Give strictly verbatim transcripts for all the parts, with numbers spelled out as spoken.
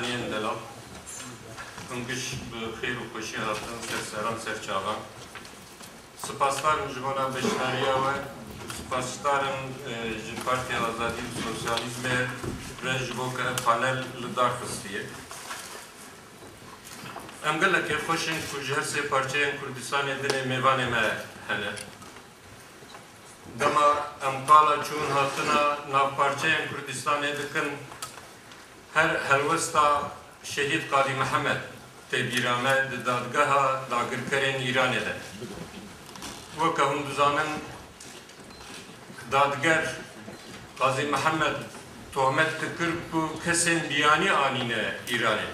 yên delal. Hûn giş bi xêr û xweşî hatin ser seran ser çavan. Spasdar im ji bona beşdariya we. Spasdar im, e, ji Partiya Azadî û Sosyalîzmê re ji bo ke ev panel li dar xistiye. Em gelek kêfxweş in ku ji her sê parçeyên Kurdistanê dinê mêvanê me hene. Dema em qala çûn hatina navparçeyên Kurdistanê dikin, her helwesta Şehîd Qadî Mihemed tê bîra me di dadgeha dagirkerên Îranê de. Weke hûn dizanin, dadger Qazî Mihemed tohmet dikir ku kesên biyanî anîne Îranê.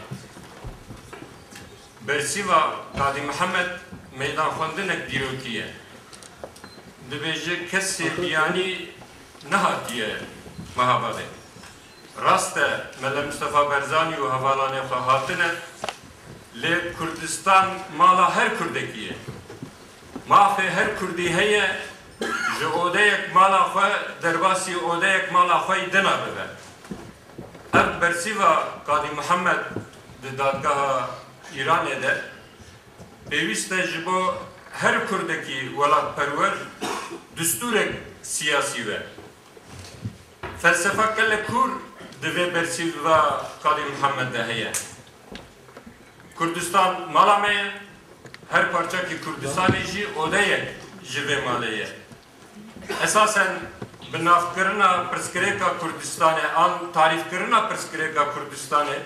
Bersîva Qadî Mihemed meydanxwendinek dîrokî ye. Dibêje kesê biyanî nehatiye Mehabadê. Rast e, Mele Mistefa Barzanî û hevalanê xwe hatine, lê Kurdistan mala her Kurdekî ye. Mafê her Kurdî heye, ji odeyek mala xwe derbasî odeyek mala xwe yî dina bibe. Ev bersîva Qadî Mihemed di dadgeha Îranê de pêwîst e ji bo her Kurdekî welatperwer distûrek siyasî be. Felsefa gelek kûr di vê bersîva Qadî Mihemed de heye. Kurdistan mala me ye, her parçakî Kurdistanê jî odeyek ji vê malê ye. Esasen binavkirina pirsgirêka Kurdistanê an tarîfkirina pirsgirêka Kurdistanê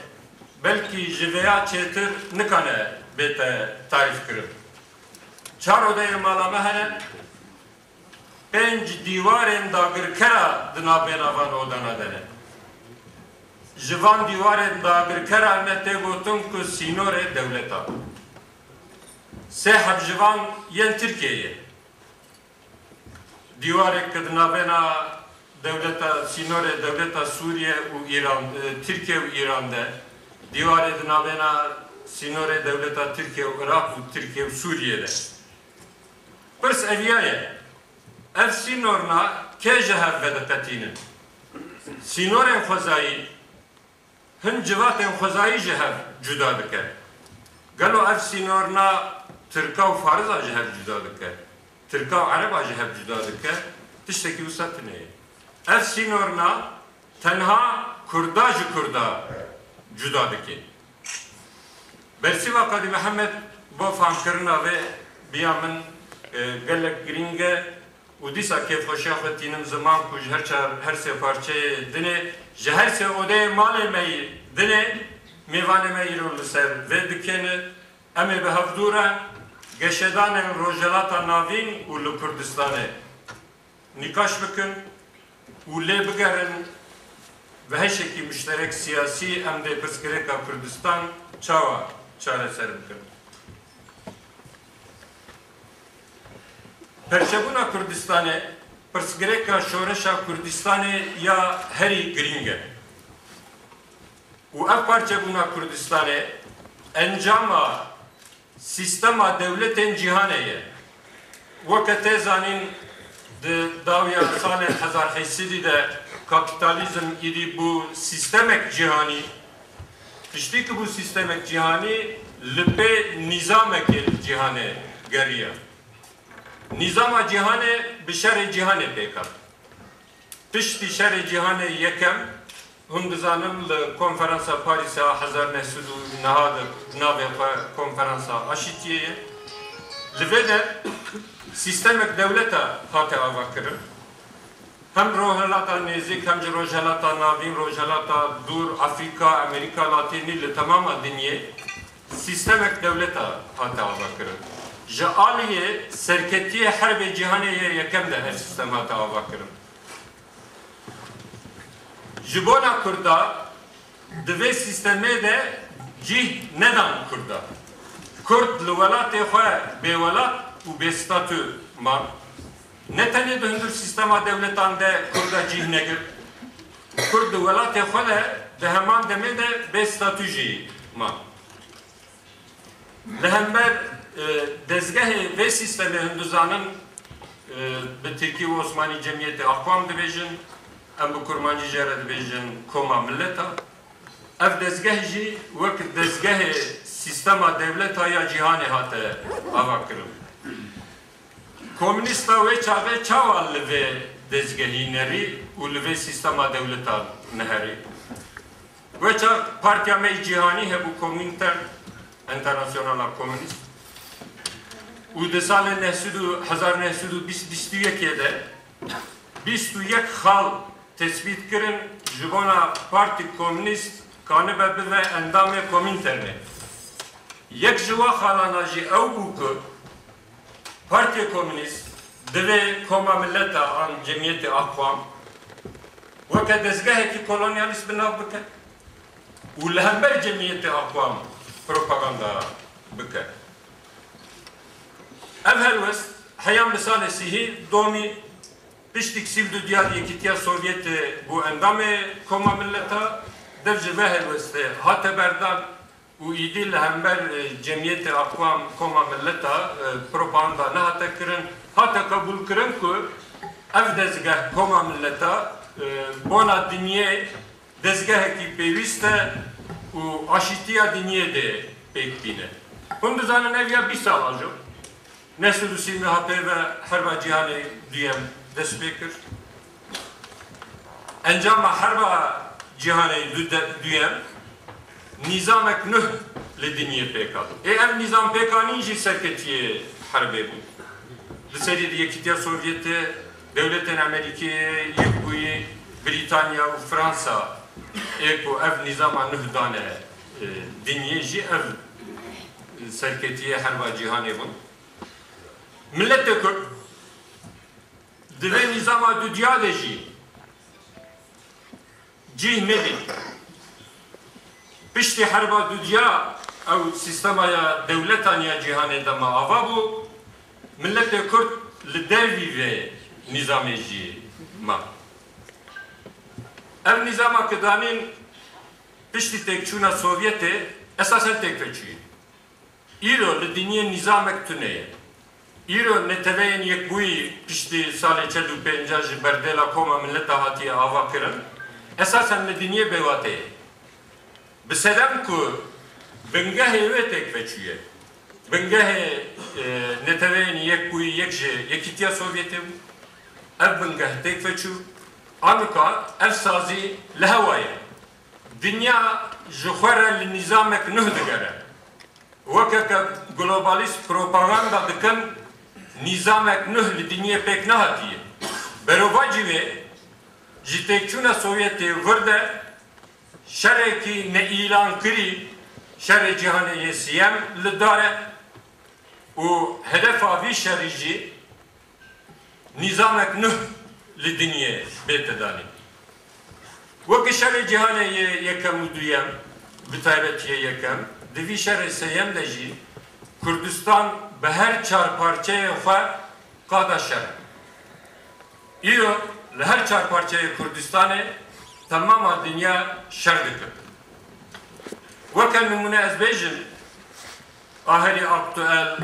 belkî ji vêya çêtir nikane bête tarîfkirin. Çar odeyên mala me hene, pênc dîwarên dagirkera di navbêna van odana de ne. Ji van dîwarên dagirkera me tê gotin ku sînorê dewleta. Sê heb ji van yên Tirkiyeyê ye. Dîwarek ku di navbêna dewleta, sînorê dewleta Sûriye û Îran, e, Tirkiye û Îran de, dîwarê di navbêna sînorê dewleta Tirkiye û Iraq û Tirkiye û Sûriye de. Pirs eviya ye. Ev sînorna kê ji hev vediqetînin? Sînorên xwezayî hin civatên xwezayî ji hev cuda dike. Gelo ev sînorna Tirka û Fariza ji hev cuda dike? Tirka û Ereba ji hev cuda dike? Tiştekî wisa tune ye. Ev sînorna tenha Kurda ji Kurda cuda dike. Bersîva Qadî Mihemed bo famkirina vê biya min, e, gelek girîng e û dîsa kêfxweşiya xwe tînim ziman ku ji her çar, her sê parçeyê dinê, ji her sê odeyê malê me yî dinê, mêvanê me îro li ser vê dikê ne. Em ê bi hevdû re geşedanên Rojhelata Navîn û li Kurdistanê nîqaş bikin û lê bigerin bi hişekî muşterek siyasî em dê pirsgirêka Kurdistan çawa çareser bikin. Perçebûna Kurdistanê, pirsgirêka şoreşa Kurdistanê ya herî girîng e. Û ev parçebûna Kurdistanê encama sîstema dewletên cîhanê ye. Weke tê zanîn, di dawiya salên hezar heşt sedî de kapîtalîzm îdî bû sîstemek cîhanî. Piştî ku bû sîstemek cîhanî, li pê nîzamekê li cîhanê geriya. Nîzama cîhanê bi şerê cîhanê pêk hat. Piştî şerê cîhanê yekem, hûn dizanin li konferansa Parîsa hezar neh sed û neha de navê xwe konferansa Aşîtiyê ye. Li vê de sîstemek dewleta hate avakirin. Hem Rojhelata Nêzîk, hem jî Rojhelata Navîn, Rojhelata Dûr, Afrîka, Amerîka Latînî, li temama dinyê sîstemek dewleta hate avakirin. Ji aliyê serketiyê herbê cîhanê yê yekem de ev sîstem hate avakirin. Ji bona Kurda di vê sîstemê de cih nedan Kurda. Kurd li welatê xwe bêwelat û bêstatû man. Ne tenê di hundir sîstema dewletan de Kurda cih negirt, Kurd di welatê xwe de di heman demê de bê statû jî ma. Li hember, e, dezgehê vê sîstemê hûn dizanin, e, bi tirkî û osmanî cemiyetê Akvam dibêjin, em bi kurmancî jê re dibêjin Koma Mileta. Ev dezgeh jî wek dezgehê sîstema dewleta ya cîhanê hate avakirin. Komûnîsta wê çaxê çawa li vê dezgehî nerî û li vê sîstema dewleta neherî? Wê çax partiya me yî cîhanî hebû, Komînter, Enternasyonala Komûnîst. Û di salê neh sed û, hezar neh sed û bîst, bîst û yekê de bîst û yek xal tesbît kirin, ji bona Partî Komûnîst kanibe bibe endamê Komînternê. Yek ji wa xalana jî ew bû ku Partiyê Komûnîst divê Koma Mileta an Cemiyetê Akwam weke dezgehekî kolonyalîst bi nav bike û li hember Cemiyetê Akwam propaganda bike. Ev helwest heya misalê sîhî domî piştî ku sî û du diya Yekîtiya Sovyetê bû endamê Koma Mileta, dev ji ve helwestê hate berdan û îdî li hember, e, Cemiyetê Akwam Koma Mileta, e, propaganda nehate kirin. Hate qebûlkirin ku ev dezgeh Koma Mileta, e, bona dinyê dezgehekî pêwîst e û aşîtiya dinyê dê pêk bîne. Hûn dizanin ev ya bîst sala jo. Neh sed û sî neh pê ve Herba Cîhanê Duyem dest pê kir. Encama Herba Cîhanê Du-, de-, Duyem nîzamek nuh li dinyê pêk hat. Ê ev nîzam pêkanîn jî serketiyê herbê bû. Li serî de Yekîtiya Sovyetê, dewletên Amerîkê, Yekbûyî, Brîtanya û Fransa ê ku ev nîzama nuh dane, e, dinyê jî ev serketiyê Herba Cîhanê bûn. Miletê Kurd di vê nîzama dudiya de jî cih nedît. Piştî Herba Dudiya ew sîstema ya dewletan ya cîhanê dema ava bû, miletê Kurd li dervî vê nîzamê jî ma. Ev nîzama ki danîn piştî têkçûna Sovyetê esasen têk ve çûyî. Îro li dinyê nîzamek tune ye. Îro Neteweyên Yekbûyî piştî salê çel û pênca ji berdêla Koma Mileta hatiye avakirin, esasen li dinyê bêwate ye. Bi sedem ku bingehê wê têk ve çûye. Bingehê, e, Neteweyên Yekbûyî yek ji Yekîtiya Sovyetê bû. Ev bingeh têk ve çû. Anika ev sazî li hewa ye. Dinya ji xwe re li nîzamek nuh digere. Weke ke globalîst propaganda dikin, nîzamek nuh li dinyê pêk nehatiye. Berovajî wê, ji têkçûna Sovyetê vir de şerekî neîlankirî, Şerê Cîhanê yê Siyem li dar e û hedefa vî şerî jî nîzamek nuh li dinyê bête danîn. Weke Şerê Cîhanê yê Yekem û Duyem, bi taybetî yê Yekem, di vî Şerê Sêyem de jî Kurdistan bi her çar parçeyê xwe qada şer e. Îro li her çar parçeyê Kurdistanê temama dinya şer dike. Weke nimûne ez bêjim, a herî aktuel,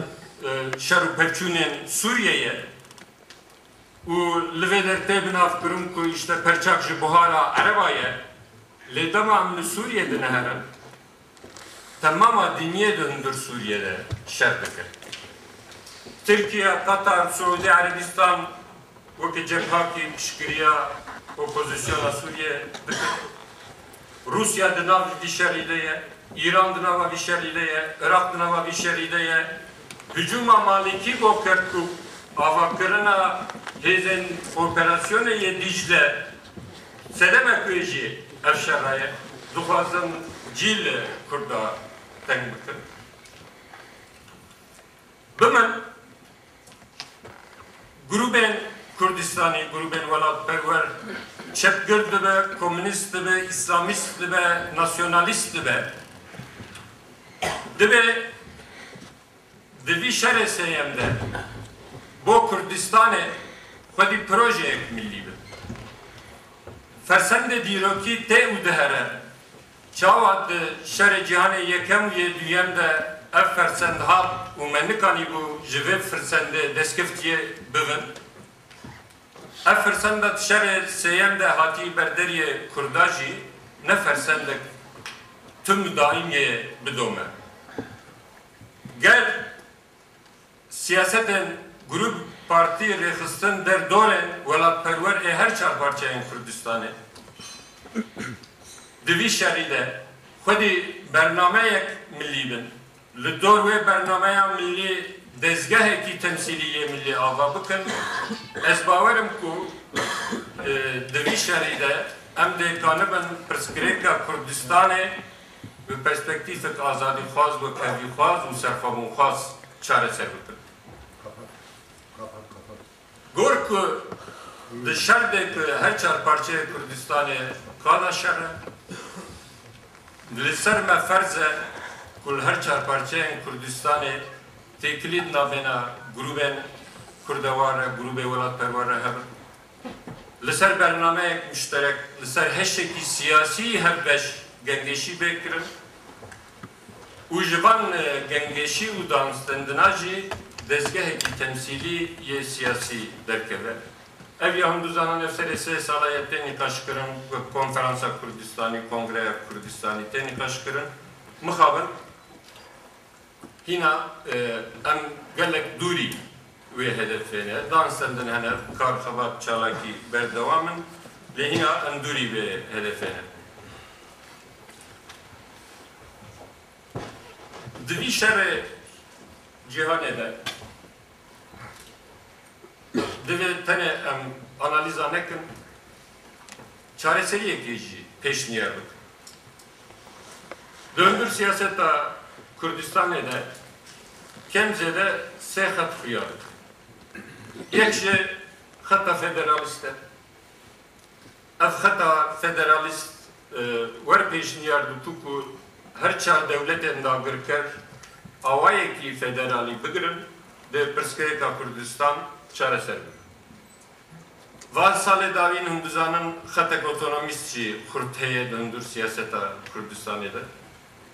e, şer û pevçûnên Sûriyê ye û li vê der tê binavkirin ku îşte perçak ji buhara Ereba ye, lê dema em li Sûriyê diniherin, temama dinyê di hundir Sûriyê de şer dike. Tirkiye, Qatar, Siûdî Erebistan weke cephakî piştgiriya opozîsyona Sûriyê dikin. Rûsya di nav vî şerî de ye, Îran di nava vî şerî de ye, Iraq di nava vî şerî de ye. Hicûma Malîkî bo Kerkûk, avakirina hêzên operasyonê yê Dîcle, sedemek wê jî ev şera ye. Dixwazin cî li Kurda teng bikin. Bi min, grûbên Kurdistanî, grûbên welatperwer çepgir dibe, komûnîst dibe, îslamîst dibe, nasyonalîst dibe, dibe di vî şerê sêyem de bo Kurdistanê xwedî projeyek milî bin. Fersendê dîrokî tê û dihere. Çawa di Şerê Cîhanê Yekem û yê Duyem de ev fersend hat û me nikanîbû ji vê fersendê destkeftiyê bibin? Ev fersenda di Şerê Sêyem de hatî ber deriyê Kurda jî ne fersendek Tim daîmê bidome. Ger siyasetên grûp, partî, rêxistin derdorên welatperwer ê her çar parçeyên Kurdistanê di vî şerî de xwedî bernameyek millî bin, li dor wê bernameya millî dezgehekî temsîlî yê millî ava bikin, ez bawer im ku, e, di vî şerî de em dê kanibin pirsgirêka Kurdistanê bi perspektîfek azadîxwaz, wekhevîxwaz û serxwebûnxwaz çareser bikin. Gor ku di şer de ku her çar parçeyê Kurdistanê qada şer e, li ser me ferz e ku li her çar parçeyên Kurdistanê têkilî di navbêna grûbên kurdewar re, grûbê welatperwer re hebin. Li ser bernameyek muşterek, li ser hişekî siyasî hevbeş gengeşî bê kirin û ji van, e, gengeşî û danstendina jî dezgehekî temsîlî yê siyasî derkeve. Ev ya hûn dizanin ev serê sê sala ye tê nîqaşkirin, wek Konferansa Kurdistanî, Kongreya Kurdistanî tê nîqaşkirin. Mixabin, hîna, e, em gelek dûrî wê hedefê ne. Danstendin hene, kar, xebat, çalakî berdewam in. Lê hîna em dûrî vê hedefê ne. Di vî şerê cîhanê de divê tenê em analîza nekin, çareseriyekê jî pêşniyar bikin. Di hundir siyaseta Kurdistanê de kêm zêde sê xet xuya dikin. Yek ji xeta federalîst e. Ev xeta federalîst, e, wer pêşniyar dikû ku her çar dewletên dagirker awayekî federalî bigirin, dê pirsgirêka Kurdistan çareser bikin. Van salê dawîn hûn dizanin xetek otonomîst jî xurt heye di hundir siyaseta Kurdistanê de.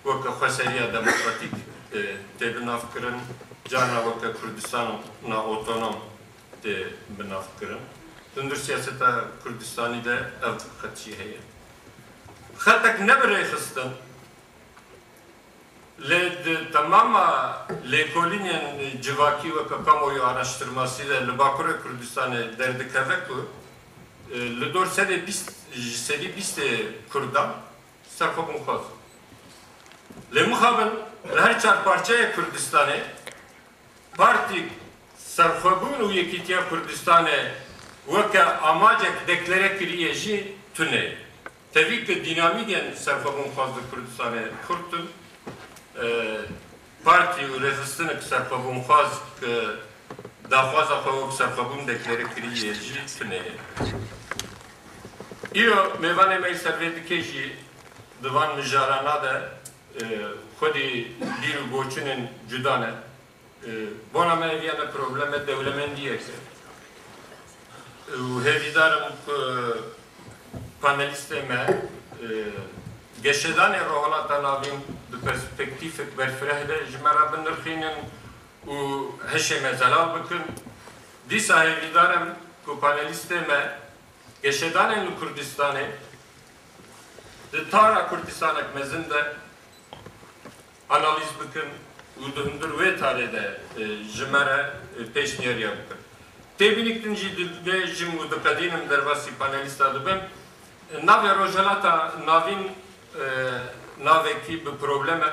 Weke xweseriya demokratîk, e, tê binavkirin, carna weke Kurdistana otonom tê binavkirin. Hundir siyaseta Kurdistanî de ev xet jî heye. Xetek ne bi rêxistin, lê di temama lêkolînên civakî weke kamuoyu araştırması de li Bakurê Kurdistanê derdikeve ku, e, li dor sedê bîst, ji sedî bîstê Kurdan serxwebûnxwaz. Lê mixabin li her çar parçeyê Kurdistanê Partî Serxwebûn û Yekîtiya Kurdistanê weke amacek deklare kiriye jî tune ye. Tevî ku dînamîkên serxwebûnxwaz li Kurdistanê xurt in, e, partî û rêxistinek serxwebûnxwaz ku daxwaza xwe wek serxwebûn deklare kiriye jî tune ye. Îro mêvanê me yê servê dikê jî di van mijarana de, e, xwedî bîr û goçinên cuda ne. E, bona me ev yene probleme dewlemendiyek e. Û hêvîdar im ku panelîstê me, e, geşedanê Rojhilata Navîn bi perspektîfek berfireh de ji me re binirxînin û hişê me zelal bikin. Dîsa hêvîdar im ku panelîstê me geşedanên li Kurdistanê di tara Kurdistanek mezin de analîz bikin û di hundir wê tarê de, e, ji me re, e, pêşniyariya bikin. Têbînik din jî divê jim û diqedînim derbasî panelîsta dibim. Navê Rojhilata Navîn, e, navekî bi problem e.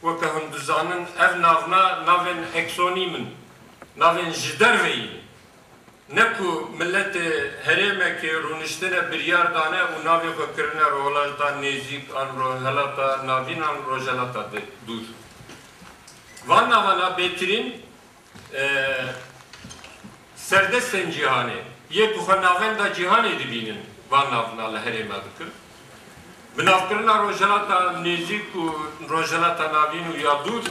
Weke hûn dizanin, ev navna navên eksonîm in, navên ji derveyî ne. Ne ku miletê herêmekê rûniştine biryar dane û navê xwe kirine Rojhilata Nêzîk an Rojhilata Navîn an Rojhilata de-, Dûr. Van navana bêtirîn, e, serdestên cîhanê, yê ku xwe navenda cîhanê dibînin, van navna li herêma dikin. Binavkirina Rojhilata Nêzîk û Rojhilata Navîn û ya Dûr,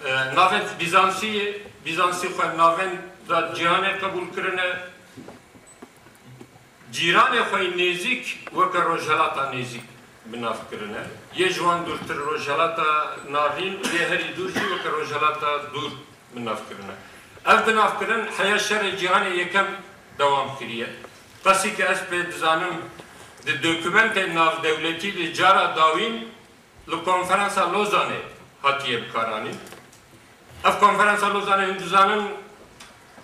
e, navên Bîzansî ye. Bîzansî xwe navenda cîhanê qebûl kirine. Cîranê xwe yê nêzîk weke Rojhilata Nêzîk bi nav kirine. Yê ji wan dûrtir Rojhilata Navîn, yê herî dûr jî weke Rojhilata Dûr bi nav kirine. Ev binavkirin heya Şerê Cîhanê Yekem dewam kiriye. Qasî ke ez pê dizanim, di dokumentên navdewletî de cara dawîn Li Konferansa Lozanê hatiye bikaranîn. Ev Konferansa Lozanê, hûn dizanin,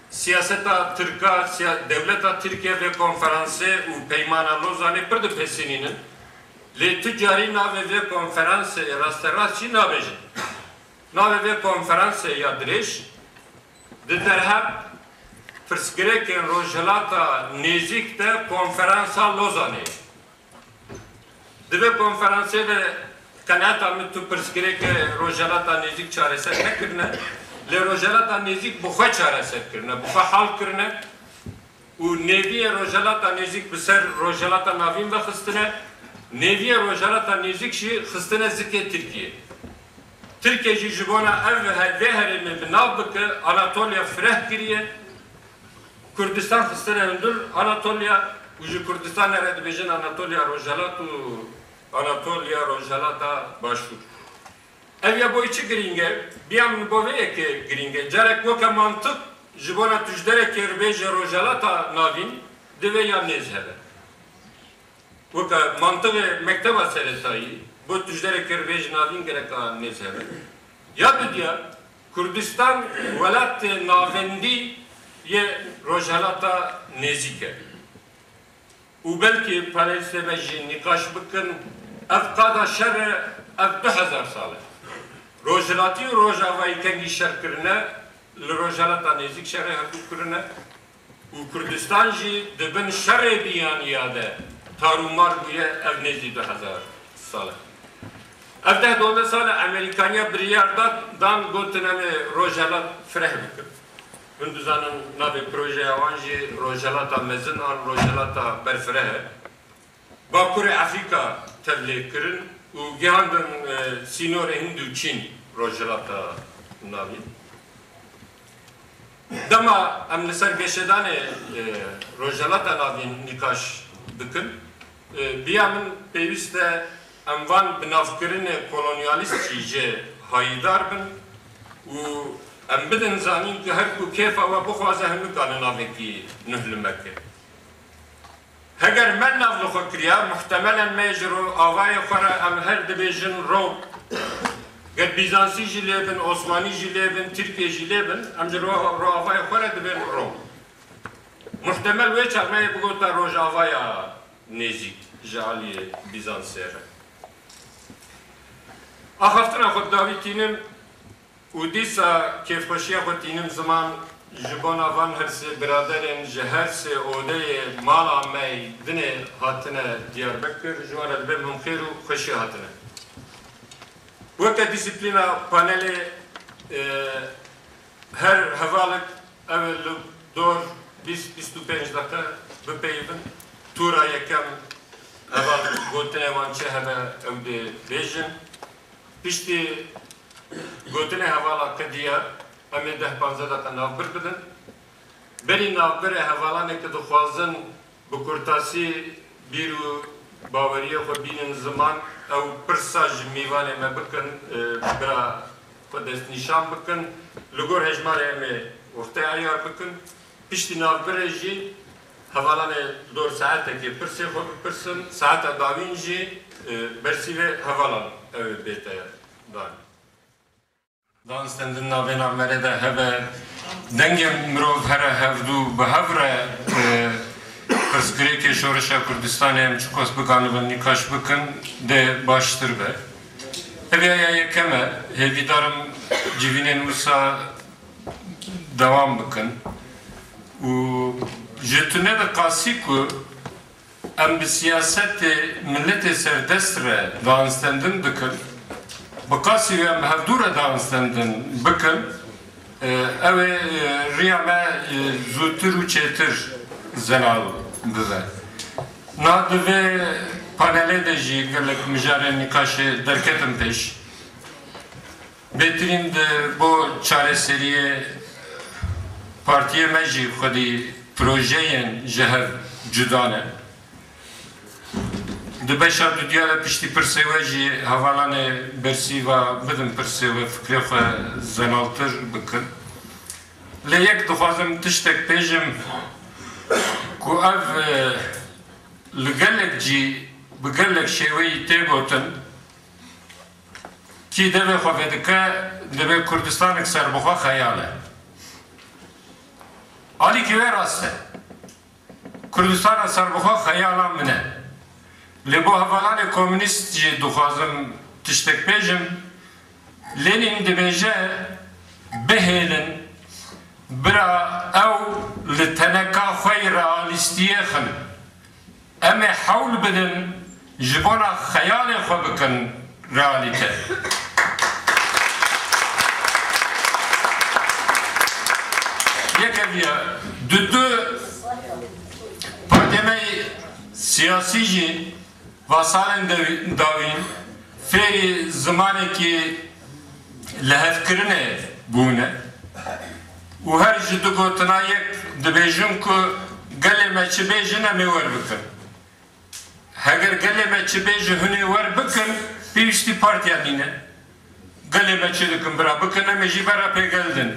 siyaseta Tirka, siya-, dewleta Tirkiye vê konferansê û Peymana Lozanê pir dipesînînin. Lê tu carî navê vê konferansê rasterast jî nabêjin. Navê vê konferansê ya dirêj di derheq pirsgirêkên Rojhilata Nêzîk de Konferansa Lozanê ye. Di vê konferansê de qenaeta min tu pirsgirêkê Rojhilata Nêzîk çareser nekirine, lê Rojhilata Nêzîk bi xwe çareser kirine, bi xwe hal kirine û nêviyê Rojhilata Nêzîk bi ser Rojhilata Navîn ve xistine, nêviyê Rojhilata Nêzîk jî xistine zikê Tirkiyê. Tirkiye jî ji bona ev he-, vê herêmê bi nav bike, Anatoliya fireh kiriye. Kurdistan xistine hundir Anatoliya û ji Kurdistanê re dibêjin Anatoliya Rojhelat û Anatoliya Rojhelata Başûr. Ev ya bo çi girîng e? Biya min bo vê yekê girîng e. Carek weke mantiq ji bona tu ji derekê re bêje Rojhelata Navîn, divê ya nêz hebe. Weke mantiqê mekteba seretayî, bo tu ji derekê re bêje navîn gereka nêz hebe. Ya dudiya, Kurdistan welatê navendî yê Rojhelata Nêzîk e. Û belkî panelîstê me jî nîqaş bikin, ev qada şer e, ev du hezar sal e. Rojhilatî û Rojavayî kengî şer kirine, li Rojhelata Nêzîk şerê hevdû kirine. Û Kurdistan jî di bin şerê biyaniya de tarûmar bûye, ev nêzî du hezar sal e. Ev deh dondeh sal e Amerîkaniya biryar da, dan, gotin em ê Rojhelat fireh bikin. Hûn dizanin navê projeya wan jî Rojhelata Mezin an Rojhelata Berfireh e. Bakurê Efrîka tevlê kirin û gihandin, e, sînorê Hind û Çîn, Rojhilata Navîn. Dema em li ser geşedanê, e, Rojhilata Navîn nîqaş dikin, e, biya min pêwîst e em van binavkirinê kolonyalîst jî jê hayîdar bin û em bidin zanîn ku her ku kêfa we bixwaze, hemû kane navekî nuh li me ke. Heger me nav li xwe kiriya, muhtemelen me ji ro-, avayê xwe re em her dibêjin Rom. Ger Bîzansî jî lê bin, Osmanî jî lê bin, Tirkiyê jî lê bin, em ji ro-, ro-, avayê xwe re dibên Rom. Muhtemel wê çax me yê bigota Rojavaya Nêzîk ji aliyê Bîzansê re. Axaftina xwe bi dawî tînim. Û dîsa kêfxweşiya xwe tînim ziman, ji bona van her sê biraderên ji her sê odeyê mala me yî dinê hatine Diyarbekir, ji wan re dibêm hûn xêr û xweşî hatine. Weke dîsîplîna panelê, e, her hevalek ew ê li dor bîst bîst û pênc deqe bipeyivin. Tûra yekem heval gotinê wan çi hebe ew dê bêjin. Piştî gotinê hevala Qediya, em ê deh panzdeh deqe navbir bidin. Berî navbirê hevalanê ku dixwazin bi kurtasî bîr û baweriyê xwe bînin ziman, ew pirsa ji mîvanê me bikin, e, bira xwe destnîşan bikin. Li gor hejmarê em ê wextê eyar bikin. Piştî navbirê jî hevalanê dor saetekê pirsê xwe bipirsin, saeta dawîn jî, e, bersîvê hevalan ew ê bête dan. Danstendin navê navmerê de hebe, dengê mirov here hevdû bi hev re, e, pirsgirêkê şoreşa Kurdistanê em çiqas bikanibin nîqaş bikin, dê baştir be. Ev ya, ya yekem e, hêvîdar im civînên wisa dewam bikin. Û ji tune de qasî ku em bi siyasetê miletê serdest re danstendin dikin, bi qasî em hevdû re danstendin bikin, e, ew ê, e, riya me, e, zûtir û çêtir zelal bibe. Niha di vê panelê de jî gelek mijarên nîqaşê derketin pêş. Bêtirîn di bo çareseriyê partiyê me jî xwedî projeyên ji hev cuda ne. Di beşa dudiya de piştî pirsê we jî hevalanê bersîva bidin pirsê we, fikrê xwe zelaltir bikin. Lê yek dixwazim tiştek bêjim ku ev, e, li gelek cî bi gelek şêweyî tê gotin. Kî devê xwe vedike, divê Kurdistanek serbixwe xeyal e. Alîkî wê rast e. Kurdistana serbixwe xeyala min e. Lê bo hevalanê komûnîst jî dixwazim tiştek bêjim. Lenîn dibêje, bihêlin, bira ew li teneka xwe yî realîstiyê xin. Em ê hewl bidin ji bona xeyalê xwe bikin realîte. Yek ev ye. Dudu, partiyê me yê siyasî jî va salên dewi-, dawîn fêrî zimanekî lihevkirinê bûne û her ji du gotina yek dibêjin ku gelê me çi bêjin em ê wer bikin. Heger gelê me çi bêje hûn ê wer bikin, pêwîstî partiya nîne. Gelê me çi dikin bira bikin, em ê jî bera pê gel din.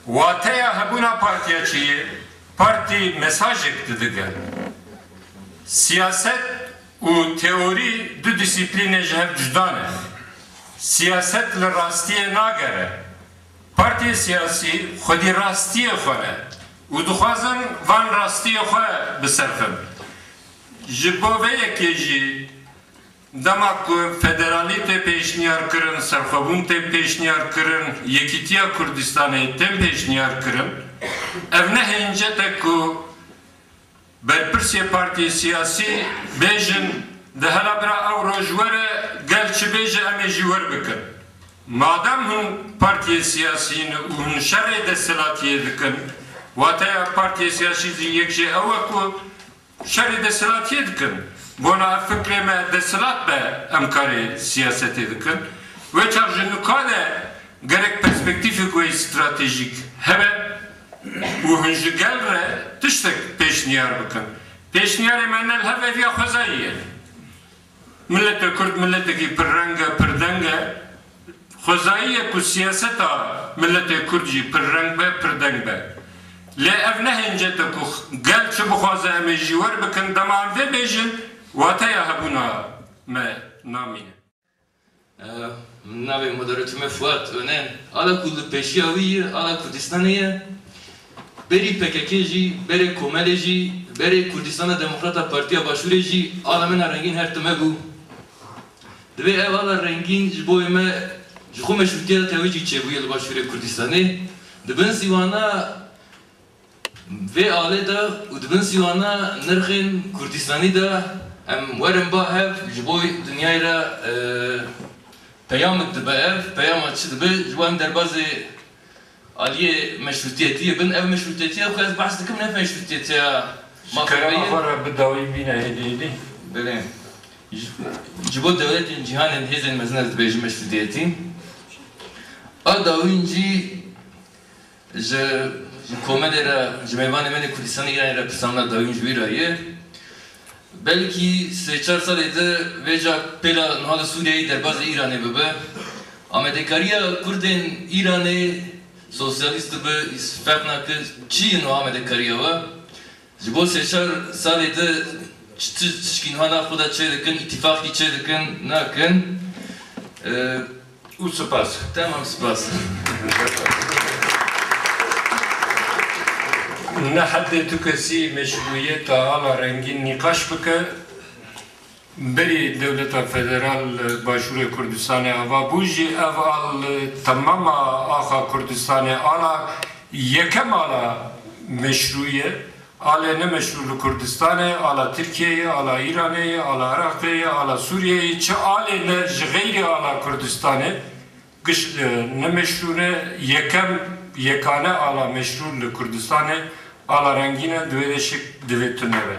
Wateya hebûna partiya çi ye? Partî mesajek dide gel. Siyaset û teorî du disiplînê ji hev cuda ne. Siyaset li rastiyê nagere. Partiyê siyasî xwedî rastiyê xwe ne û dixwazin van rastiyê xwe bi ser xin. Ji bo vê yekê jî dema ku federalî tê pêşniyar kirin, serxwebûn tê pêşniyar kirin, yekîtiya Kurdistanê tên pêşniyar kirin, ev ne hêncet e ku berpirsê partiyê siyasî bêjin, di hela bira ew roj were, gel çi bêje em ê jî wer bikin. Madem hûn partiyê siyasî ne û hûn şerê desthilatiyê dikin, wateya partiyê siyasî jî yek jê ew e ku şerê desthilatiyê dikin. Bona ev fikrê me desthilat be em karê siyasetê dikin. Wê çax ji nuka de gerek perspektîfek wê stratejîk hebe û hûn ji gel re tiştek pêşniyar bikin. Pêşniyarê me ne li hev eviya xwezayî ye. Miletê Kurd miletekî pirreng e, pirdeng e. Xwezayî ye ku siyaseta miletê Kurd jî pirreng be, pirdeng be. Lê ev ne hêncet e ku gel çi bixwaze em ê jî wer bikin, dema em vê bêjin, wateya hebûna me namîne. Min navê moderatê me Fuat Önen. Ala ku li pêşiya wî ye, ala Kurdistanê ye. Berî P K K jî, berê Komelê jî, berê Kurdistana Demokrat a Partiya Başûrê jî ala min a rengîn her time bû. Divê ev ala rengîn ji bo me, ji xwe meşrûtiyeta tewicî çêbûye li Başûrê Kurdistanê. Di bin sîwana vê alê de û di bin sîwana nirxên Kurdistanî de em werin ba hev ji bo dinyayê re, e, peyamek dibe ev, peyama çi dibe, ji bo em derbazê aliyê meşrûtiyetiyê bin, ev meşrûtiyetiya ku ez behs dikim ne meşrûtiyetiya Ji mafê me kerema ye. Xwe re bi dawî bîne hêdî hêdî. Belê. Ji, ji bo dewletên cîhanên hêzên mezin ez dibêjim meşrûtiyetî. A dawîn jî ji, ji komelê re, ji mêvanê me lê Kurdistanê Îranê re pirsan dawîn ji wî re ye. Belkî sê çar salê di vêca pêla niha li Sûriyeyê derbazê Îranê bibe. Amadekariya Kurdên Îranê sosyalîst dibe, îs-, ferq nake çi ye niha amadekariya we. Ji bo sê çar salê di çi, çi, tişkî niha nav xwe de çê dikin, îtîfaqkî çê dikin, nakin. Ee, Û spas. Tamam, spas. Ne heddê tu kesî meşrûyeta ala rengîn nîqaş bike. Berî dewleta federal li Başûrê Kurdistanê ava bû jî ev al li temama axa Kurdistanê ala yekem ala meşrû ye. Alê ne meşrû li Kurdistanê, ala Tirkiyeyê, ala Îranê ye, ala Iraqê ye, ala Sûriyeyê, çi alê ne ji xeyrî ala Kurdistanê giş, e, ne meşrû ne, yekem, yekane ala meşrû li Kurdistanê, ala rengîn e, divê de şik, divê tune be.